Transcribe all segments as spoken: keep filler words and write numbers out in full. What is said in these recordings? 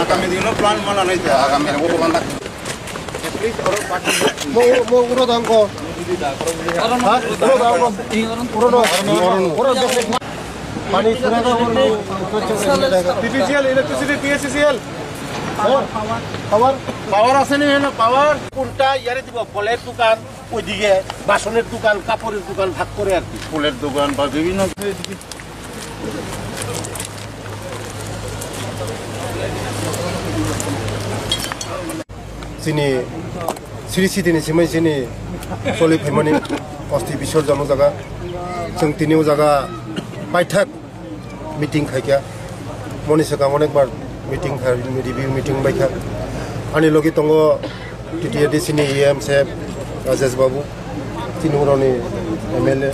Kami dino plan mana nai ta. Kami ro ko banda. Mo mo uro dang ko. Ha? Uro dang ko. Uro no. Uro no. Pani sura ko. P P C L, electricity, P S E C L. Power, power. Power আছে নি না পাওয়ার? কোনটা ইয়ারে দিব? ফলের দোকান, ওইদিকে বাসনের দোকান, কাপড়ের দোকান ভাগ করে আর কি। ফুলের দোকান বা বিভিন্ন Chini Sri Siti ni simai chini choli phaimani osti bisorjon o jaga. Chwng tini o jaga paithak meeting khaikha. Moni swkang onekbar meeting kha, review meeting baikha. Ani logi tongo T T A D C ni E M saheb Rajesh Babu, tini uroni M L A,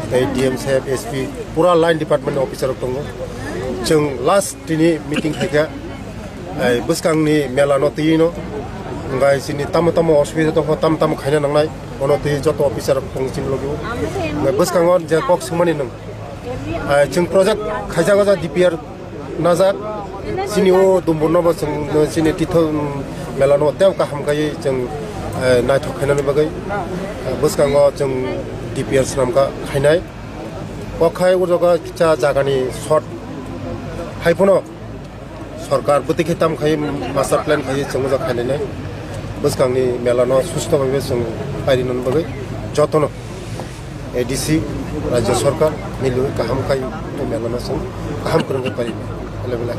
tei D M saheb, S P, pura line department ni officer rok tongo. Chwng last tini meeting khaikha, ai bwskangni mela no twi no, hwnkhai chini tamo tamo osubida tongkha, tamo tamo khaina nangnai, bono twi joto officer rok tongo chini logi o. Hwnkhai bwskango je kok swngmani nwng, ai chwng project khaijak o jak D P R najak, chini o Dumburno bo chwng chini tithok mela no tei kaham kaiwi chwng, eh, naithok khainani bagwi, eh, bwskango chwng D P R swnamkha khainai. Kok khai o jaga kisa jagani short hai phano sorkar bwtwi khe tam khai master plan khai chwng o jaga khainai. Bwskangni mela no susto baibe chwng pairi nani bagwi jotono A D C, Rajya Sarkar, milwi kaham khai o mela no chwng kaham kwrwng khe pari belai belai.